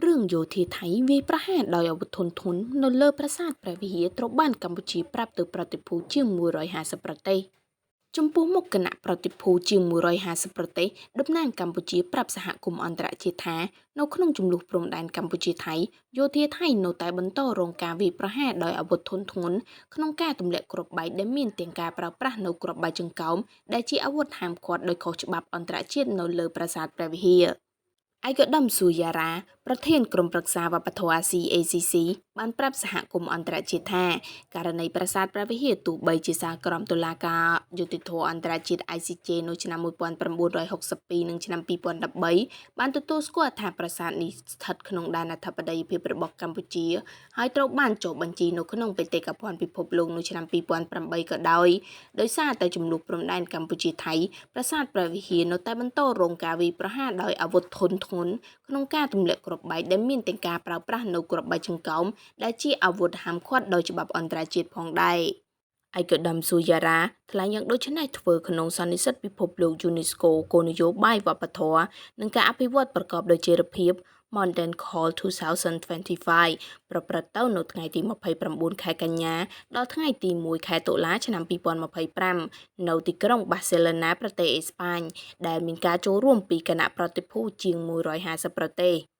រឿងយោធាថៃវាយប្រហារដោយអាវុធធុនធ្ងន់នៅលើប្រាសាទព្រះវិហារត្រូវបានកម្ពុជាប្រាប់ទៅប្រតិភូជាង150ប្រទេស។ ចំពោះមុខគណៈប្រតិភូជាង150ប្រទេស តំណាងកម្ពុជាប្រាប់សហគមន៍អន្តរជាតិថា នៅក្នុងជម្លោះព្រំដែនកម្ពុជាថៃ យោធាថៃនៅតែបន្តរងការវាយប្រហារដោយអាវុធធុនធ្ងន់ក្នុងការទម្លាក់គ្រាប់បែក ដែលមានទាំងការប្រើប្រាស់នូវគ្រាប់បែកចង្កោម ដែលជាអាវុធហាមឃាត់ដោយខុសច្បាប់អន្តរជាតិនៅលើប្រាសាទព្រះវិហារ។ ឯកឧត្តមស៊ូយ៉ារ៉ា ប្រធានក្រុមប្រឹក្សាវប្បធម៌អាស៊ី ACC បានប្រាប់សហគមន៍អន្តរជាតិថា ករណីប្រាសាទព្រះវិហារ ទោះបីជាសាលក្រមតុលាការយុត្តិធម៌អន្តរជាតិ ICJ នៅឆ្នាំ1962 និងឆ្នាំ2013 បានទទួលស្គាល់ថាប្រាសាទនេះស្ថិតក្នុងដែនអធិបតីភាពរបស់កម្ពុជា ហើយត្រូវបានចុះបញ្ជីនៅក្នុងបេតិកភណ្ឌពិភពលោកនៅឆ្នាំ2008ក៏ដោយ ដោយសារតែជម្លោះព្រំដែនកម្ពុជាថៃ ប្រាសាទព្រះវិហារនៅតែបន្តរងការវាយប្រហារដោយអាវុធធុនធ្ងន់ក្នុងការទម្លាក់គ្រាប់បែក ដែលមានទាំងការប្រើប្រាស់នូវគ្រាប់បែកចង្កោម ដែលជាអាវុធហាមឃាត់ដោយច្បាប់អន្តរជាតិផងដែរ។ ឯកឧត្តមស៊ូយ៉ារ៉ាថ្លែងយ៉ាងដូចនេះធ្វើក្នុងសន្និសីទពិភពលោកយូណេស្កូគោលនយោបាយវប្បធម៌និងការអភិវឌ្ឍប្រកបដោយចីរភាព Mountain Call 2025 ប្រព្រឹត្តទៅនៅថ្ងៃទី29ខែកញ្ញា ដល់ថ្ងៃទី1ខែតុលាឆ្នាំ2025 នៅទីក្រុងបាសេឡូណា ប្រទេសអេស្ប៉ាញ ដែលមានការចូលរួមពីគណៈប្រតិភូជាង150ប្រទេស។